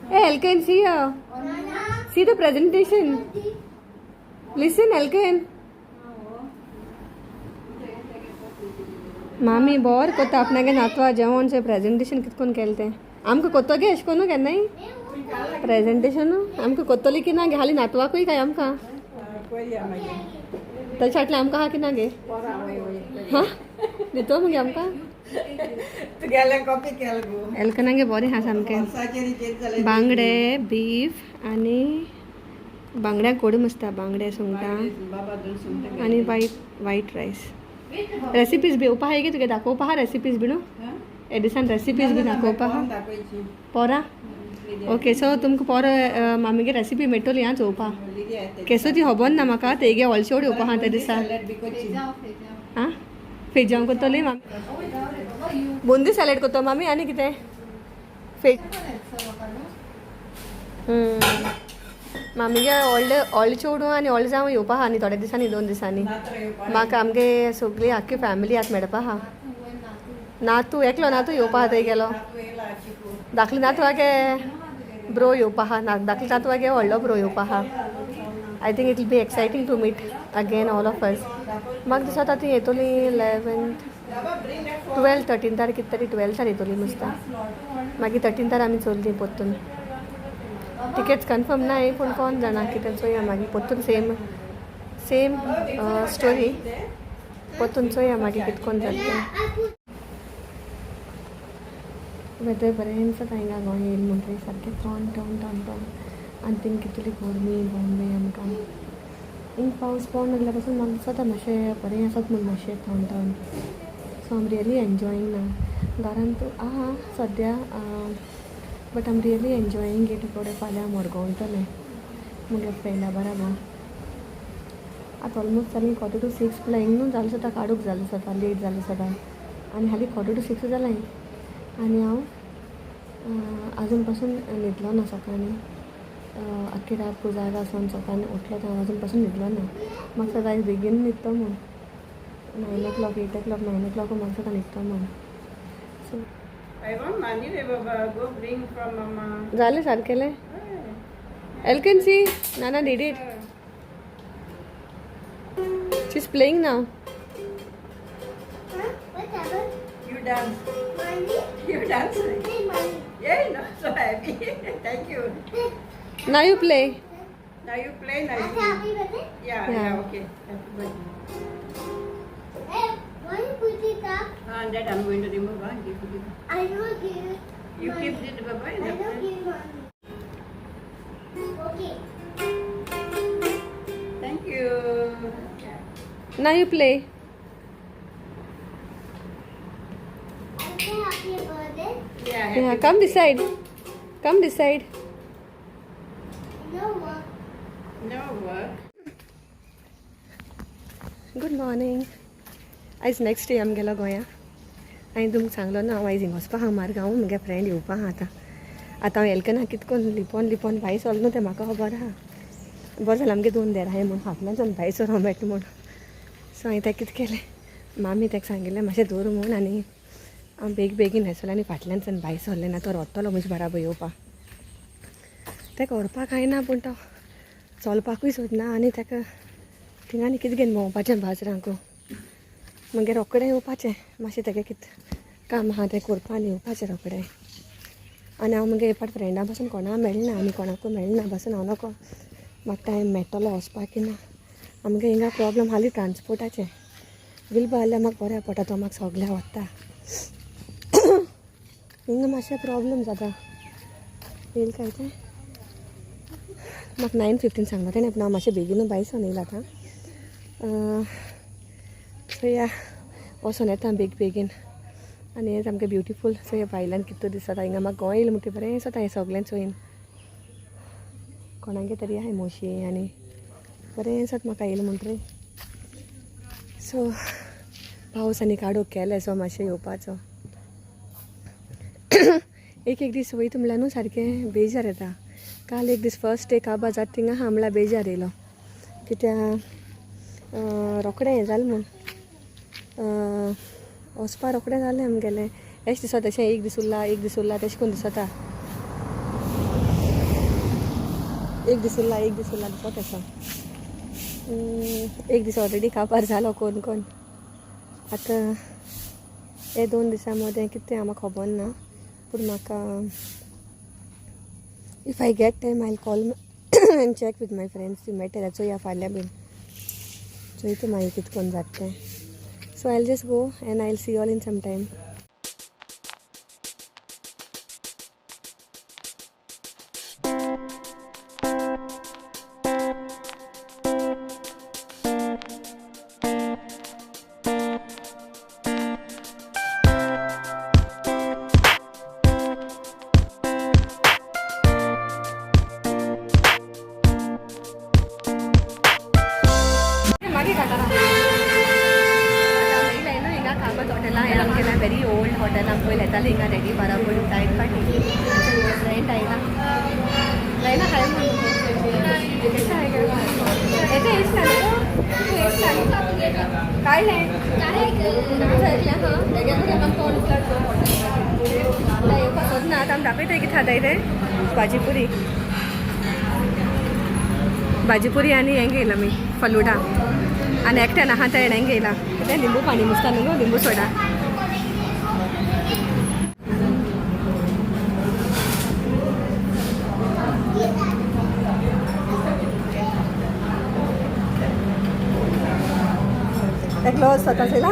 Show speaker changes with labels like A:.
A: Hey, Elkin, see here. See the presentation. Listen, Elkin. मामी बोर कोत्ता आपणागे नातवा जेवण से प्रेजेंटेशन कितकोन केलें तें आमकां कोत्तो गे अशें कोन्नू केन्नाय प्रेजेंटेशन आमकां कोत्तोली की ना गे हाली नातवाकूय काय आमकां तशें फाटलें आमकां आहा की ना गे हां दितो मगे आमकां एल्कनागे बरें आहा सामकें बांगडे बीफ आनी बांगड्याक गोड मस्ता बांगडे सुंगटां आनी वायट रायस. रेसिपीज बी येवपा आहाय गे तुगे दाखोवपा आहा रेसिपीज बी न्हू हे दिसान रेसिपीज बी दाखोवपा आहा पोरा. ओके सो तुमकां पोरा मामीगे रेसिपी मेळटली आं चोवपा केसो ती खबर ना म्हाका तेगे व्हडले शेवट येवपा आहा त्या दिसा. आं फेजांव करतली मामी बुंदी सॅलेड करतो मामी आनी कितें फेज मामीगे व्हडले व्हडले चेडूं आनी व्हडले जावं येवपा आहा न्ही थोड्या दिसांनी 2 दिसांनी. म्हाका आमगे सगळी आख्खी फॅमिली आतां मेळपा आहा. नातू एकलो नातू येवपा आहा थंय गेलो धाकली नातवागे ब्रो येवपा आहा धाकली नातवागे व्हडलो ब्रो येवपा आहा. I think it will be exciting to meet again all of us. म्हाका दिसता ती येतली 11th 12th 13 कितें तरी 12थार येतली मस्ता. मागीर 13थार आमी चोरली पोत्तून. टिकेट्स कन्फर्म नाय पूण कोण जाणा कितें चोया मागीर पोत्तून सेम सेम स्टोरी पोत्तून चोया मागीर कितें कोण जाता तें. वेदर बरें दिसता हिंगा गोंय येयलें म्हणटकीर सारकें थंड थंड थंड थंड आनी थिंग कितली गरमी बॉम्बे आमकां हिंग पावस पडोंक लागल्या पासून म्हाका दिसता मातशें बरें आसत म्हूण मातशें थंड थंड. So I am really enjoying ना घरांत आहा सद्या but I am really enjoying it. थोडें फाल्यां मडगांव वयतलें मुगे फ्रेंडा बराबर. आतां ऑलमोस्ट जालीं 5:45 म्हळ्यार हिंग न्हू जालें जाता काडूंक जालें जाता लेट जालें जाता आनी हालीं 5:45 जालें आनी हांव आजून पासून न्हिदलो ना सकाळीं. आख्खी रात जागा आसून सकाळीं उठलो तो हांव अजून पासून न्हिदलो ना. म्हाका दिसता आयज बेगीन न्हिदतो म्हूण 9 o'clock 8 o'clock 9 o'clock म्हाका दिसता न्हिदतो म्हूण. सो जालें सारकेलें. Elkin, see, Nana did it. She's playing now.
B: Huh? What happened?
C: You dance.
B: Mommy?
C: You dance.
B: Hey, mommy.
C: Yeah, no, so happy. Thank you.
A: Now you play.
C: Now you play. Now you
B: Happy birthday.
C: Yeah,
A: Yeah.
C: yeah, okay. Happy birthday.
B: Hey, why you put it up?
C: That I'm going to remove. Huh? Give, give.
B: I don't give.
C: You
B: mommy.
C: keep it, Baba.
B: I don't give mommy. Okay.
C: Thank you.
A: Now you play.
B: Okay, happy birthday.
C: Yeah, happy
A: Yeah, come this side. Come this side.
B: No work.
C: No work.
A: Good morning. आयज next day आमी गेलो गोंया. हांवें तुमकां सांगलो ना हांव आयज हिंगा वचपा आहा मारगांव म्हगे फ्रेंड येवपा आहा. आतां आतां हांव एल्कना कितकोन लिपोन लिपोन भायर सरलो न्हू तें म्हाका खबर आहा. बरें जालें आमगे 2 देर आहाय म्हूण फाटल्यान भायर सरोंक मेळटा म्हूण. सो हांवें तेका कितें केलें मामी तेका सांगिल्लें मातशें दवर म्हूण आनी हांव बेग बेगीन हें सरलें आनी फाटल्यान भायर सरलें ना तो रडटलो म्हजे बराबर येवपा. तेका व्हरपाक कांय ना पूण तो चलपाकूय सोदना आनी तेका थिंगा आनी कितें घेवन भोंवपाचें बाजरांकू मागीर रोखडें येवपाचें मातशें तेगे कितें काम आहा तें करपा आनी येवपाचें रोखडें. आनी हांव मुगे एक फावट फ्रेंडा पासून कोणा मेळना आनी कोणाकूय मेळना पासून हांव नको म्हाका टायम मेळटलो वचपाक की ना. आमगे हिंगा प्रोब्लम हाली ट्रांसपोर्टाचें. विलबा जाल्यार म्हाका बरें पडटा तो म्हाका सगळ्या वता. हिंगा मातशें प्रोब्लम जाता. येयलें काय तें म्हाका 9:15 सांगला तेणें पूण हांव मातशें बेगीनू भायर सरून येयलां आतां. सो या वचोन येता बेग बेगीन आनी हें सामकें ब्युटिफूल. सो ह्या भायल्यान कितें दिसता हिंगा म्हाका गोंय येयलें म्हणटकीर बरें दिसता हें सगळें चोयन. कोणागे तरी आहाय मोशी आनी बरें दिसता म्हाका येयलें म्हणटकीर. सो पावस आनी काडूंक केलें सो मातशें येवपाचो. एक एक दीस वयता म्हणल्यार न्हू सारकें बेजार येता. काल एक दीस फर्स्ट डे काबार जाता थिंगा आहा म्हणल्यार बेजार येयलो कित्याक रोखडें हें जालें म्हूण वचपा रोखडें जालें आमगेलें. एशें दिसता तशें एक दीस उरला एक दीस उरला तशें करून दिसता. एक दीस उरला, एक दीस उरला, दुसरोच आसा. एक दीस ऑलरेडी काबार जालो कोण कोण. आतां हे 2 दिसां मदें कितें आमकां खबर ना, पूण म्हाका if I get time I call and check with my friends. ती मेळटा जाल्यार चोया, फाल्यां बीन चोयता मागीर कितें करून जाता तें. So I just go and I see all in some time. मागीर काडटा. आतां न्हू हिंगा कामत हॉटेलां, हें आमगेलें व्हेरी ओल्ड हॉटेल. आमी पयलीं येतालीं हिंगा रेडी बाराबोर जायत फाटी. फ्रेंड आयला, जायना काय म्हणून कशें आहे येते. एश ना तूं, एश ना काडलें हां येवपाक सोदना. आतां आमी दाखयता कितें खाताय तें. भाजीपुरी, भाजीपुरी आनी हें घेयलां आमी फलुडा. आनी एकट्यान आहा तें हेणें घेयलां कितें, लिंबू पाणी मुसता न्हू गो, लिंबू सोडा. एकलो स्वता चोयला.